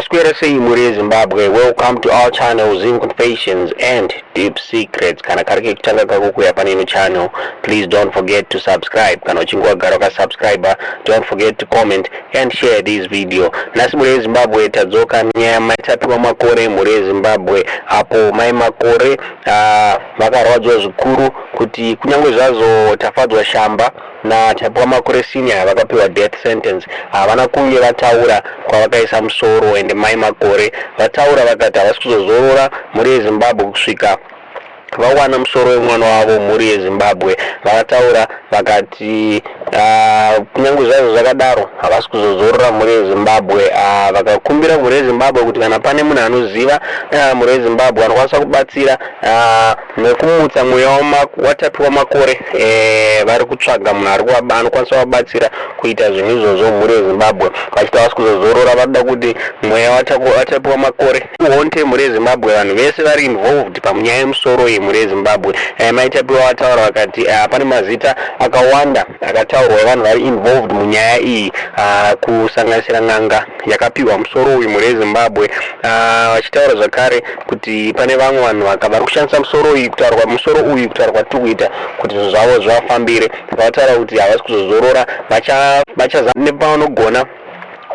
Maswera sei mhuri yeZimbabwe? Welcome to our channel, Zim Confessions and Deep Secrets. Kana kari kekutanga kako kuuya pane ino channel, please don't forget to subscribe. Kana uchinge wagara wakasubscribe, don't forget to comment and share this video. Nhasi mhuri yeZimbabwe tadzoka nenyaya mai Tapiwa Makore. Mhuri yeZimbabwe, apo mai Makore vakarwadzwa zvikuru kuti kunyange zvazvo Tafadzwa Shamba naTapiwa Makore Senior vakapiwa death sentence, havana kunge vataura kwavakaisa musoro. Ende mai Makore vataura vakati havasi kuzozorora, mhuri yeZimbabwe, kusvika vawana musoro wemwana wavo. Mhuri yeZimbabwe, vakataura vakati kunyange zvazvo zvakadaro havasi kuzozorora, mhuri yeZimbabwe. Vakakumbira mhuri yeZimbabwe kuti kana pane munhu anoziva, mhuri yeZimbabwe, anokwanisa kubatsira nekumutsa mweya waTapiwa Makore, vari kutsvaga munhu ari anokwanisa kuvabatsira kuita zvinhu izvozvo. Mhuri yeZimbabwe, vachiti havasi kuzozorora, varikuda kuti mweya waTapiwa Makore uhonte, mhuri yeZimbabwe, vanhu vese vari involved pamunyaya yemusoro iyi. Mhuri yeZimbabwe, mai Tapiwa vataura vakati pane mazita akawanda akataurwa evanhu vari involved munyaya iyi, kusanganisira n'anga yakapiwa musoro uyu. Mhuri yeZimbabwe, vachitaura zvakare kuti pane vamwe vanhu vari kushandisa musoro uyu, kutaurwa musoro uyu, kutaura kwatiri kuita, kuti zvinhu zvavo zvivafambire. Vataura kuti havasi kuzozorora, vachaza nepavanogona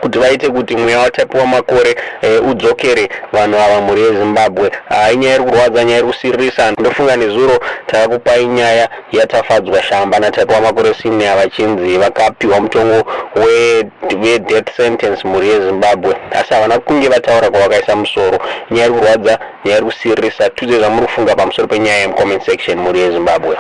kuti vaite kuti mweya waTapiwa Makore udzokere vanhu ava. Mhuri yeZimbabwe, inyaya iri kurwadza, nyaya iri kusiririsa. Ndofunga nezuro takakupai nyaya yaTafadzwa Shamba naTapiwa Makore Senior vachinzi vakapiwa mutongo wedeath sentence, mhuri yeZimbabwe, asi havana kunge vataura kwavakaisa musoro. Nyaya iri kurwadza, nyaya iri kusiririsa. Tiudze zvamuri kufunga pamusoro penyaya yemucomment section, mhuri yeZimbabwe.